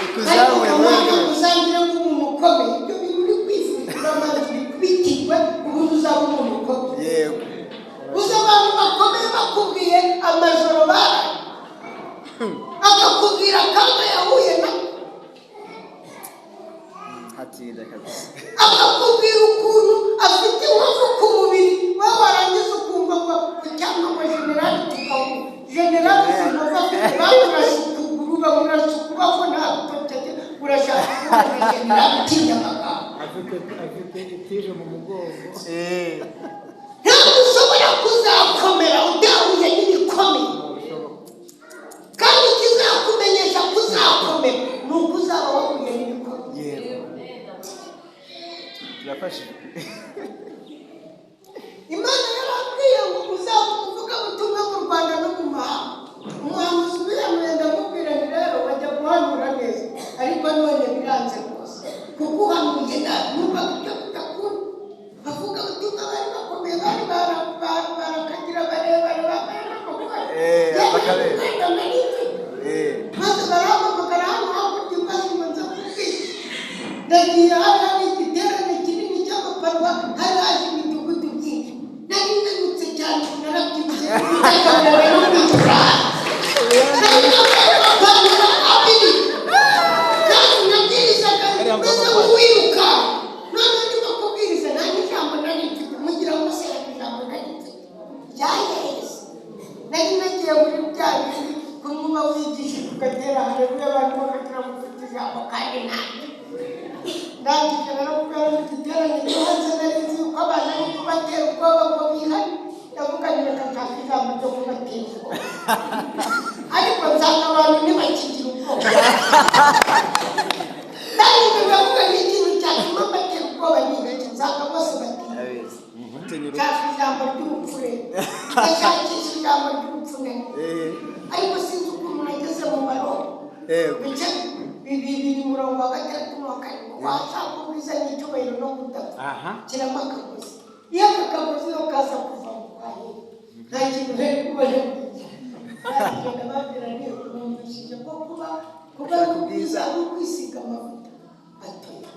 Ariko Ikuzamuye. Umwana uzangire nk'umuntu ukomeye, ibyo bintu uri kwifuza urabanza ubikubikirwe, ubundi uzaba umuntu ukomeye. Uzi abantu bakomeye bakubwiye amajoro baraye, akakubwira akaga yahuye na Hatinda kabisa. akakubwira ukuntu afite inkovu ku mubiri, wowe warangiza ukumva ngo cyangwa ngo generali tukawuha generali. Uzi inkovu afite? Bamurashe ukuguru, bamurashe ukuboko, nta rutoki agira. Urashaka kubona generali utinya amagambo? Afite itije mu mugongo. Ntabwo ushobora kuzakomera udahuye n'ibikomeye. Ntabishoboka. Kandi ikizakumenyesha kuzakomera ni uko uzaba wahuye n'ibikomeye. Yego, turafashijwe. Imana yarambwiye ngo uzaba umuvugabutumwa mu Rwanda no mu mahanga. Umuhanuzi ubihanuye ndamubwira nti: "Rero bajya guhanura neza, ariko none biranze rwose, kuko uhanuye nabi." Numva ibyo bidakunda. Abavugabutumwa bari bakomeye, bari barakagira barebare, bambaye n'amakoti. Bakabera. Wenda nari mfite. Maze barampamagara hano hakurya maze ngo nze kubwira. Ndagiye, hari hari igiterane kinini cy'amaparwa, hari haje imidugudu myinshi. Nari nanutse cyane, narabyibushye, nari no kwitura hasi. Nari nambaye amapantaro abiri kandi nabwirizaga meze nk'uwiruka. None ndimo kubwiriza, nta n'ijambo nari mfite. Mugira ngo se hari ijambo nari mfite ryaheze? Nari nagiye muri bya bindi kumwe wigishije ugatera haleluya, abantu bakagira ngo ufite ijambo kandi ntabyo. Ndangije naramubwira ngo igiterane cyo hanze, nari nzi yuko abantu ari kubatera ubwoba ngo bihane. Ndavuga nti: "Reka nshaka ijambo ryo kubatera ubwoba." Ariko nsanga abantu ntibakigira ubwoba. Ndangije ndavuga ni ikintu cyatuma mbatera ubwoba ni iki? Nsanga bose batinya. Abizi. Nshaka ijambo ry'urupfu rero, ndashakisha ijambo ry'urupfu nari, ariko sinzi ukuntu nageze mu Baroma, ibice bibiri, umurongo wa gatandatu n'uwa karindwi: "Washaka ubwiza n'icyubahiro no kudapfa, shyiramo akagozi." Iyo aka kagozi yo kaza kuva mu kwawe, nta kintu rero kuba. Ndababwira nti: "Numvishije ko kuba ari ubwiza ari ukwisiga amavuta atoya."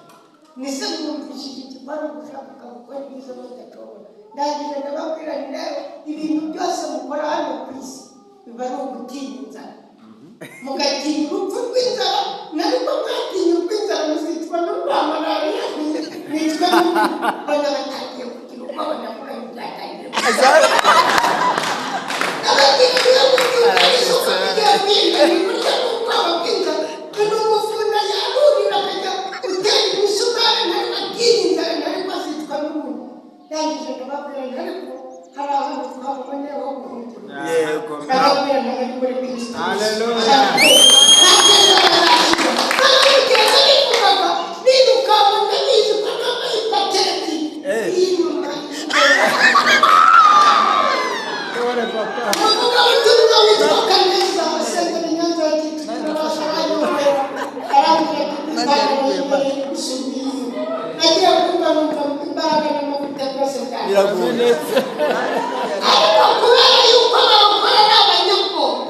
Nise mwumvishije ikipari gushaka gukora ibyiza badashobora. Ndangije ndababwira nti: "Rero ibintu byose mukora hano ku isi biba ari ugutinya inzara, mugatinya urupfu rw'inzara. Nariko mwatinya urw'inzara, muzicwa n'urwa malariya, mwicwe n'ubona." Batangiye kugira ubwoba. Ndavuga nti byatangiye. Ababwira niyo mubyuka isuka mugiye guhinga, ni burya n'ubwoba bw'inzara. Ni umufunda yarurira akajya gutera imisumari, ntari atinya inzara, ntari azicwa n'umuntu. Ndangije ndababwira nti: "Ariko hari ahantu twabonyeho guhungira." Ndababwira nti: "Ari muri Kristo." Haleluya. Nta bivugaga nirukanka, ndabizi ko Biragoye. Ariko kubera yuko abarokore ari abanyabwoba,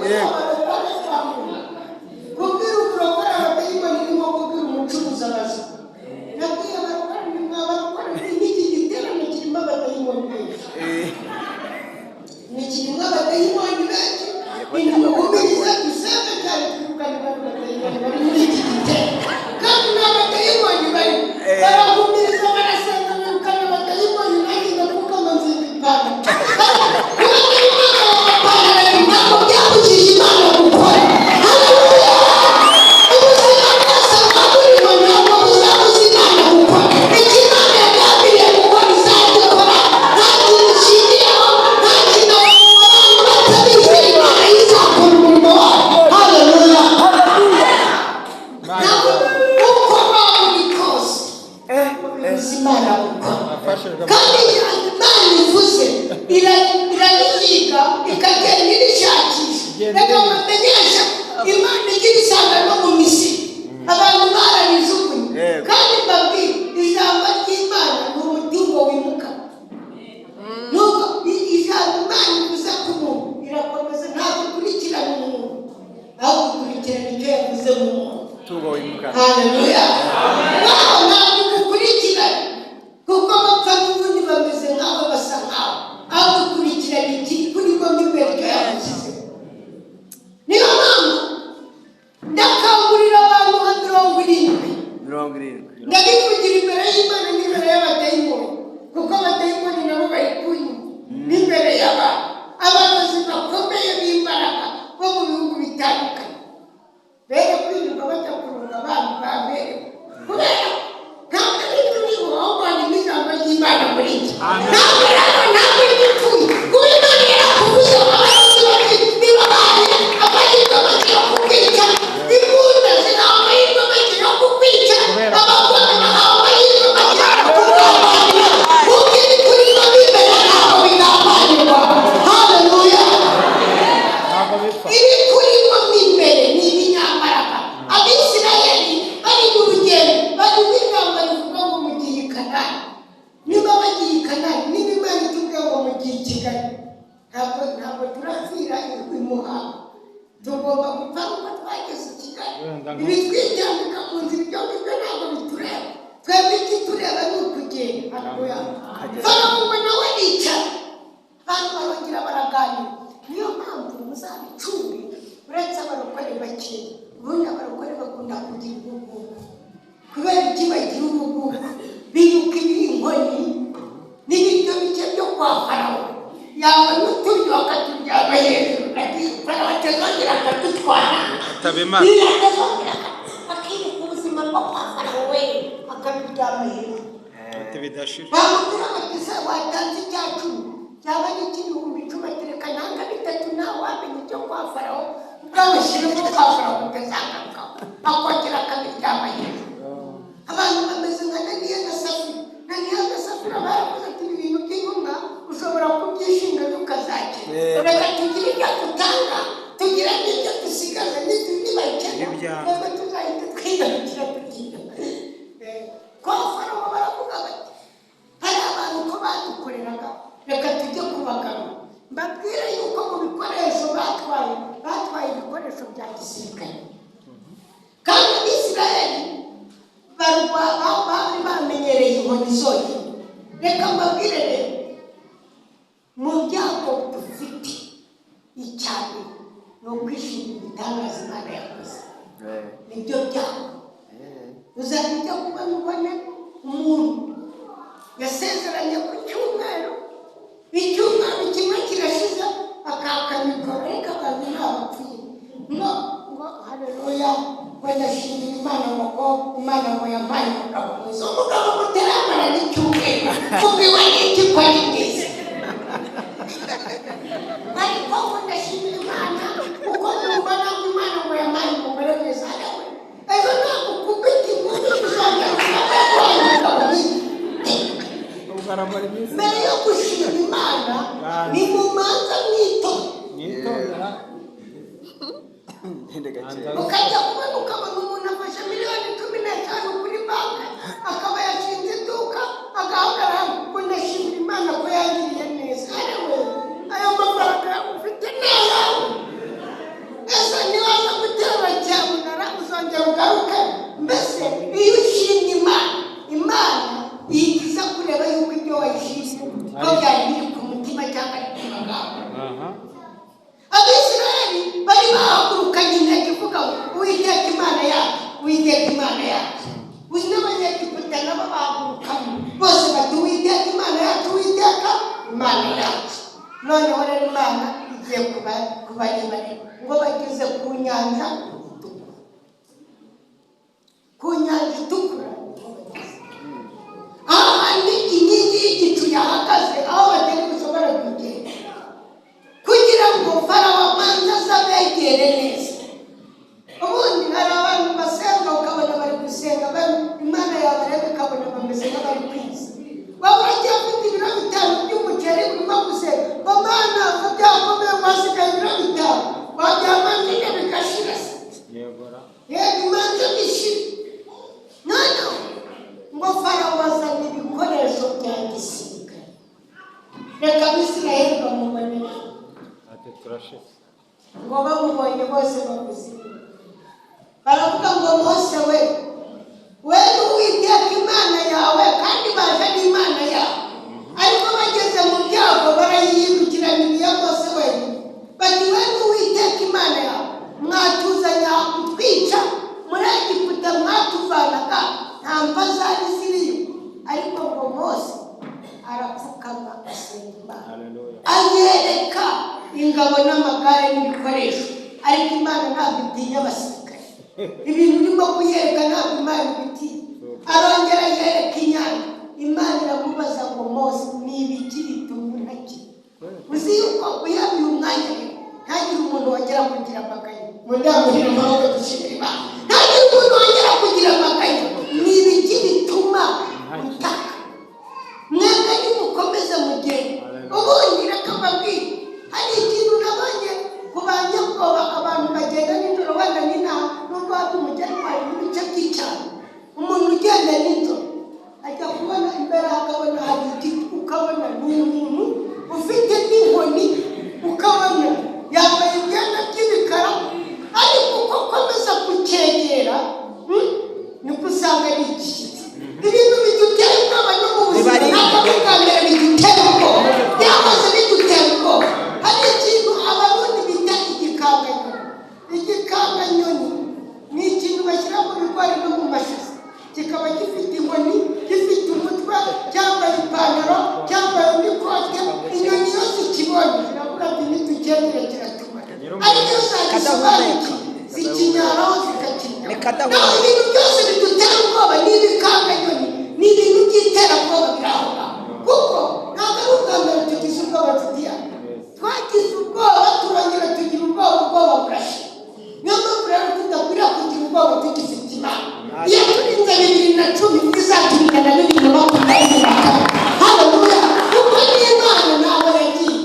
kubwira umurokore abadayimoni ni nko kubwira umucuruzi abajura. Nabwiye abarokore, ni mwa barokore, n'iki giterane kirimo abadayimoni benshi, ni kirimo abadayimoni benshi. Nimuhumirize, dusenge cyane, twirukane bano badayimoni bari muri iki giterane. Kandi nta badayimoni bari, barahumiriza, barasenga, birukana abadayimoni. Nanjye ndapfukama, nzinga ipantaro kubera Imana. Amapantaro ntabwo byabujije Imana gukora. Haleluya! Ubuzima bwose bwa burimo ntabwo buzabuza Imana gukora. Icyo Imana yagambiriye gukora izagikora, nta kintu ishingiyeho, nta kintu abantu batabizi. Imana izakora umurimo wayo. Haleluya! Ntabwo uko waba uri kose bibuza Imana gukora. Afashijwe. Kandi Imana ivuze irayiga, ikagenda irishakisha. Reka mbamenyeshe, Imana igira isanga no mu Misiri abantu bararijugunye. Kandi mbabwire, ijambo ry'Imana ni umutungo wimukanwa. Nubwo ijambo Imana ivuze ku muntu irakomeza, ntabwo ikurikirana umuntu, ahubwo ikurikirana icyo yavuze mu muntu. Tungo wimukanwa. Haleluya! Wabo ntabwo igukurikirana kuko bapfa n'ubundi bameze nkawe, basa nkawe, ahubwo ukurikirana ikiri kuri bo mo imbere, icyo yagushyizeho. Niyo mpamvu ndakangurira abantu nka 70. 70. Ndabivugira imbere y'Imana n'imbere y'abadayimoni, kuko abadayimoni nabo bari kunywa, n'imbere y'abantu, abayobozi bakomeye b'imbaraga bo mu bihugu bitandukanye, bere kwirirwa bajya kurunga abantu baberewe, kubera ntabwo ari turiho, ahubwo harimo ijambo ry'Imana muri njye. Ntabwo rero, ntabwo ripfuye kuba Imana yarakuvuze ngo abayobozi babiri nibabaye amahirwe make yo kukwica, imbunda zihawe amahirwe make yo kukwica, abagore bahawe amahirwe make yo kukugambanira, kuko ibikurimo imbere ntabwo bigambanirwa. Haleluya! Ntabwo bipfa. Ibikurimo mo imbere ni ibinyambaraga. Abisirayeli bari mu rugendo, bari mu intambara ivuga ngo mugiye i Kanani. Niba bagiye i Kanani, niba Imana itubwiye ngo mugiye i Kigali, ntabwo turapfira i Muhanga, tugomba gupfa kuko twageze i Kigali. Ibitwitambika mu nzira, ibyo ngibyo ntabwo bitureba. Twebwe ikitureba ni ukugenda. Haleluya! Farawo ngo nawe aricara, abantu barongera baraganira. Niyo mpamvu muzabicunge, uretse abarokore bakeya, ubundi abarokore bakunda kugira ubugugu. Kubera iki bagira ubugugu? Bibuka inkoni n'ibiryo bike byo kwa Farawo, yabona uturyo akaturyama hejuru, ati Farawo atazongera akadutwara. Atabimara. Atazongera akibuka ubuzima bwo kwa Farawo, we akabiryama hejuru. Ati bidashira. Bamubwira bati: "Se watanze 10,000, byaba ari icy'ibihumbi 10?" Ati: "Reka nanga bitatu, ntawe wamenya icyo kwa Farawo, bwabashyiremo kwa Farawo butazagarukaho." Akongera akabiryama hejuru. Abantu bameze nka Naniya na Safira. Naniya na Safira baravuze ati: "Ibi bintu by'inkunga ushobora kubyishinga ukazakira, reka tugire ibyo dutanga, tugire n'ibyo dusigaza, nibakena twebwe tuzahita twigarukira tukiga." Kwa Farawo baravuga bati: "Hari abantu ko badukoreraga, reka tujye kubagarura." Mbabwire yuko mu bikoresho batwaye, batwaye ibikoresho bya gisirikare, kandi Abisirayeli bari bamenyereye inkoni zonyine. Reka mbabwire rero, mu byago dufite, icya mbere ni ukwishimira ibitangaza Imana yakoze. Nibyo byago. Uzajya ujya kubona, ubone umuntu yasezeranye ku cyumweru, icyumweru kimwe kirashize, akaka mikoro. Ariko abantu ntabapfuye ngo haleluya, ngo ndashimira Imana, ngo ko Imana ngo yampaye umugabo mwiza. Umugabo mutaramara n'icyumweru, ubwiwe n'iki ko ari mwiza? Ariko ngo ndashimira Imana kuko numva ntabwo Imana ngo yampaye umugore mwiza. Nawe ejo ntabwo ukubita inkumi, uzongera ukaguhaye umugabo mwiza. Ubwo aramara iminsi. Mbere yo gushima Imana, ni mu manza mwitonde. Mwitondera. Ngende gake. Ukajya kubona, ukabona umuntu afashe miliyoni 15 kuri banki, akaba yashinze iduka, agahagarara ngo ndashimira Imana ko yacu. Uzi n'Abanyegiputa nabo bahagurukamo bose bati: "Uwiteka Imana yacu, Uwiteka Imana yacu." Noneho rero Imana igiye kubareba ngo bageze ku Nyanja Itukura. Ku Nyanja Itukura niho bageze, ahandi inkingi y'igicu yahagaze, aho batari bushobora kugenda, kugira ngo Farawo amanze aze abegere neza. Ubundi hari abantu basenga, ukabona bari gusenga, Imana yabareba ikabona bameze nk'abari kwiza. Waba uracyafite ibiro 5 by'umuceri, urimo gusenga ngo: "Mana, ngo byakomeye, wasigaye ibiro 5, wabyamanje bigashira se?" Yegora. Yego, imanza bishira. Noneho ngo Farawo azana ibikoresho bya gisirikare, reka Abisirayeli bamubonere. Ati: "Turashize." Ngo bamubonye bose bavuze, baravuga ngo: "Mose we, we n'Uwiteka Imana yawe." Kandi baje n'Imana yawe, ariko bageze mu byago barayihindukirana iya Mose wenyine, bati: "We n'Uwiteka Imana yawe mwatuzanye aha kutwica. Muri Egiputa mwatuvanaga nta mva zari ziriyo." Ariko ngo Mose arapfukama asenga Imana. Haleluya. Ayereka ingabo n'amagare n'ibikoresho, ariko Imana ntabwo itinya abasirikare. Ibintu urimo kuyereka ntabwo Imana ibitinya. Arongera yereka inyanja. Imana iramubaza ngo: "Mose, ni ibiki bituma untakira?" Uzi yuko uyabiye umwanya rero ntagire umuntu wongera kugira amaganya. Mu ndangurura amaboko dushimira Imana, ntagire umuntu wongera kugira amaganya. Ni ibiki bituma utaka? Mwebwe nimukomeze mugende. Ubundi reka mbabwire, hari ikintu nabonye ku banyabwoba, abantu bagenda nijoro. Wenda n'inaha nubwo waba umugeni, hari n'ibice by'icyaro umuntu ugenda nijoro ajya kubona imbere akabona hari igiti, ukabona ni umuntu ufite n'inkoni, ukabona yambaye imyenda by'ibikara, ariko uko ukomeza kucyegera, niko usanga ari igishyitsi. Ibintu bidutera ubwoba no mu buzima ntabwo ari ubwa mbere bidutera ubwoba, byahoze bidutera ubwoba. Hari ikintu Abarundi bita igikanganyoni. Igikanganyoni ni ikintu bashyira mu bigori no mu mashaza, kikaba gifite inkoni, gifite umutwe, cyambaye ipantaro, cyambaye n'ikote. Inyoni yose ikibonye ziravuga ati: "Nitucyegere kiratumara." Ariko iyo zagisobanukiwe zikinyaraho, zikakinyara. Naho ibintu byose bidutera ubwoba ni ibikanganyoni, ni ibintu by'iterabwoba biri aho ngaho, kuko ntabwo ari ubwa mbere tugize ubwoba. Nshuti yacu, twagize ubwoba, turongera tugira ubwoba, ubwoba burashira. Niyo mpamvu rero tudakwiriye kugira ubwoba tugifite Imana. Iyo turinze 2010, izaturinda na 2024. Haleluya! Kuko n'Imana ntabwo yagiye.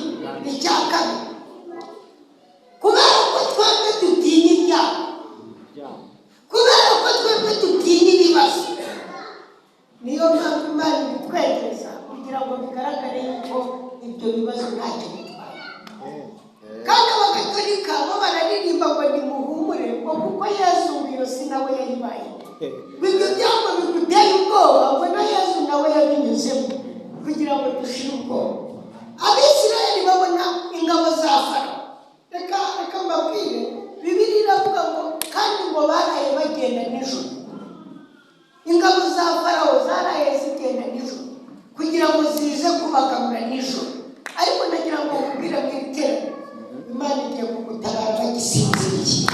Icya kabiri, kubera ko twebwe dutinya ibyago, kubera ko twebwe dutinya ibibazo, niyo mpamvu Imana ibitwegereza kugira ngo bigaragare yuko ibyo bibazo ntacyo bitwaye. Kandi Abagatolika bo bararirimba ngo: "Nimuhumure," ngo kuko Yezu iyo si nawe yayibaye, ngo ibyo byago biguteye ubwoba, ngo na Yezu nawe yabinyuzemo kugira ngo dushire ubwoba. Abisirayeli babona ingabo za Farawo. Reka mbabwire, Bibiliya iravuga ngo kandi ngo baraye bagenda nijoro. Ingabo za Farawo zaraye zigenda nijoro kugira ngo zize kubagarura nijoro. Ariko ndagira ngo nkubwire mu iteraniro, Imana igiye kugutabara bagisinziriye.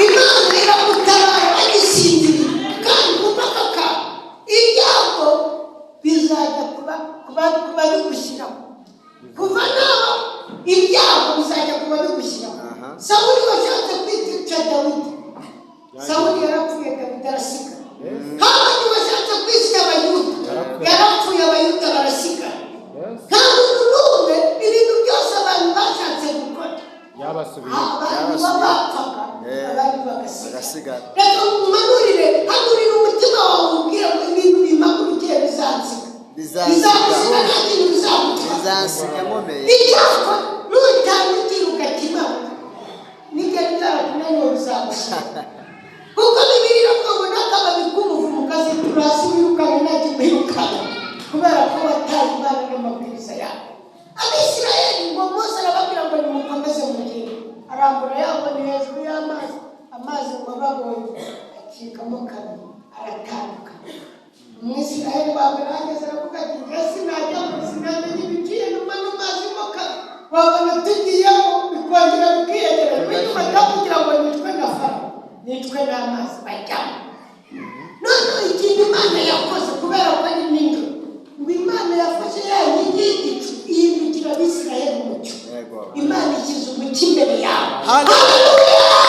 Imana iragutabara bagisinziriye. Kandi umva aka, ibyago bizajya kuba bigushyiraho kuva naho, ibyago bizajya kuba bigushyiraho. Sawuli washatse kwica Dawidi, Sawuli yarapfuye, Dawidi arasigara. Hamani washatse kwica Abayuda yarapfuye, Abayuda barasigara. Nta muntu n'umwe, ibintu byose abantu bashatse gukora Yabasubiye. abantu bapfaga, abandi bagasigara. Bagasigara. Reka nkumanurire, hanurire umutima wawe, ubwira ngo ibintu bimpagurukiye bizansiga. Bizansiga. Bizagusiga, nta kintu bizagutwara. Bizansiga nkomeye. Icyakora nutandukira ugakimana n'ibyari byarakunaniwe bizagusiga, kuko Bibiliya iravuga ngo n'akababi k'umuvumo kazitura hasi wirukanye nta kimwirukana, kubera ko wataye Imana n'amabwiriza yawe. Abisirayeli ngo Mose arababwira ngo nimukomeze mugende, arambura yabona hejuru y'amazi. Amazi ngo babonye babiri aratandukana. Umwisiraheli wa mbere ahageze aravuga ati: "Njye sinajya mu, sinamenya ibiciye numa n'amazi mo kabiri, wabona tugiyemo bikongera bikiyegeranya inyuma, kugira ngo nicwe na Farawo, nicwe n'amazi." Bajyamo. Noneho ikintu Imana yakoze, kubera ko ari nijoro, ngo Imana yafashe ya nkingi y'igicu ihindukira Abisiraheli umucyo. Imana ishyize umucyo imbere yawe. Haleluya.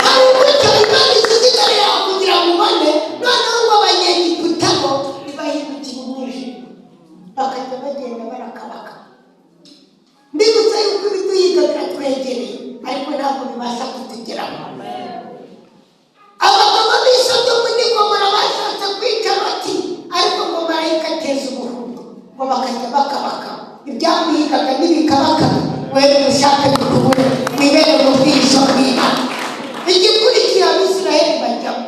Hari umucyo Imana ishyize imbere yawe kugira ngo ubone. Noneho ngo Abanyegiputa bo ntibahindukire umwijima, bakajya bagenda barakabaka. Mbibutsa yuko ibiduhiga biratwegereye, ariko ntabwo bibasha kutugeraho. Abagabo b'i Sodomu n'i Gomora bashatse kwica Loti, ariko ngo marayika ateza ubuhumyi, ngo bakajya bakabaka. Ibyamuhigaga ntibikabaka wewe, ushaka bikubure, wibere mu bwihisho bw'Imana. Igikurikiye, Abisiraheli bajyamo,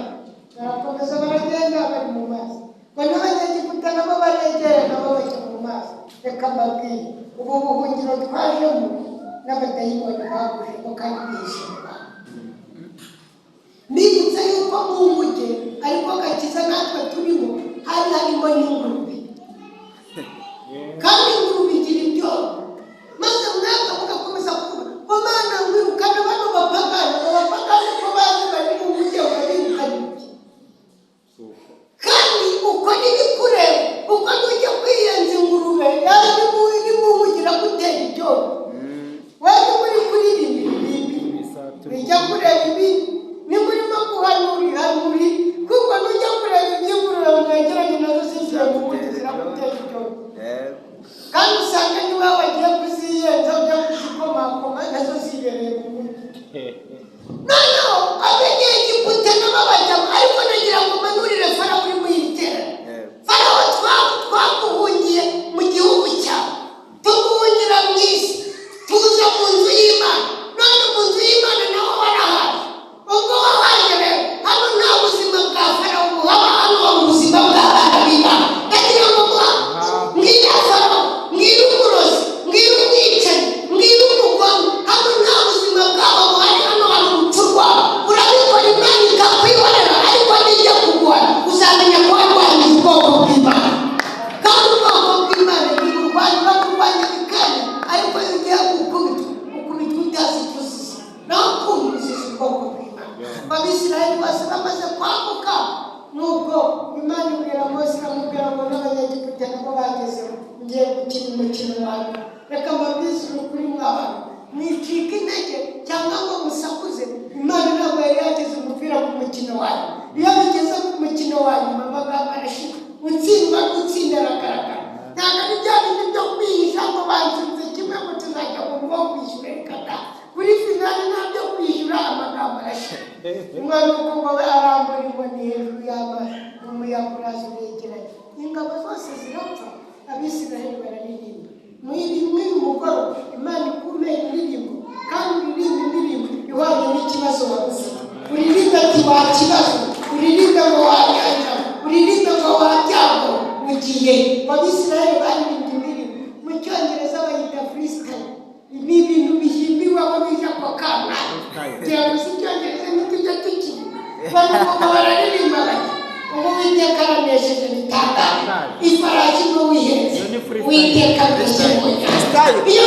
barakomeza baragenda bari mu mazi, ngo n'Abanyegiputa nabo baregera, nabo bajya mu mazi. Reka mbabwire, ubu buhungiro twajemo n'abadayimoni babujemo kandi bihishe mu bantu. Mbibutsa yuko mu nkuge, ariko gakiza natwe turimo, hari harimo n'ingurube, kandi ingurube igira ibyondo, maze mwaka mugakomeza kuvuga ngo: "Mana, wirukana bano bapagani." Abo bapagani ko bazi bari mu nkuge, babirukana iki? Kandi uko ntibikureba, kuko nujya kwiyenza ingurube yaje iri mu nkuge iragutera ibyondo. Wajya muri kuririmba ibibi, ujya kureba ibi, niba urimo guhanura, ihanuri, kuko nujya kureba iby'ingurube mwegeranye nazo zinjiye mu nkuge ziragutera ibyondo. Kandi usanga niba wagiye kuziyenza, ujya kuzikomakoma, nazo zibereye mu nkuge. Noneho Abanyegiputa nabo bajyamo, ariko nagira ngo mpanurire Farawo uri mu iterano. Farawo, twaguhungiye mu gihugu cyawe, tuguhungira mu isi, tuza mu nzu y'Imana, none mu nzu y'Imana naho warahaje. Ubwo wahaje rero, hano nta buzima bwa Farawo buhaba, hano haba ubuzima bw'abana b'Imana. Ndagira ngo mbwire Farawo, mbwire umurozi, mbwire umwicanyi, mbwire umugome, hano nta buzima bwabo buhari, hano hari urupfu rwabo. Urabikora Imana ikakwihorera, ariko nijya kuguhana uzamenya ko warwanyije ubwoko bw'Imana. Kandi ubwoko bw'Imana ntiburwanya, uraburwanya bikanya, ariko iyo ugiye gukubitwa, ukubitwa utazi icyo uzize, naho kumva uzize ubwoko bw'Imana. Abisirayeli bose bamaze kwambuka, nuko Imana ibwira Mose, iramubwira ngo: "N'Abanyegiputa nabo bagezeho, ngiye gukina umukino wawe." Reka mbabwize ukuri, mw'abantu, mwicika intege cyangwa ngo musakuze. Imana ntabwo yari yageze umupira ku mukino wawe. Iyo bigeze ku mukino wa nyuma, amagambo arashira, utsindwa n'utsinda aragaragara. Ntabwo ari bya bindi byo kwihisha ngo bansinze kimwe, ngo tuzajya mu ngo kwishyura. Reka da, kuri finale nta byo kwishyura, amagambo arashira. Umwana uko ngo arambura inkoni hejuru y'amazi, umuyaga uraza uregeranye, ingabo zose zirapfa, Abisiraheli bararirimba. Mw'uyu mugoroba Imana ikumeye indirimbo, kandi uririmba indirimbo ihwanye n'ikibazo wari ufite. Uririmbe ati: "Wa kibazo," uririmbe ngo: "Wa nyanja," uririmbe ngo: "Wa byago." Mu gihe Abisiraheli baririmbye indirimbo, mu Cyongereza bayita freestyle, ni ibintu bihimbiwamo bija ako kana kugira ngo si Icyongereza ntitujya tukivuga. Barumva bararirimba bati: "Ubu Uwiteka aranesheje bitangaje, ifarashi n'uwihetse Iyo ni freestyle. Uwiteka mbese mu nyanja." Freestyle. Iyo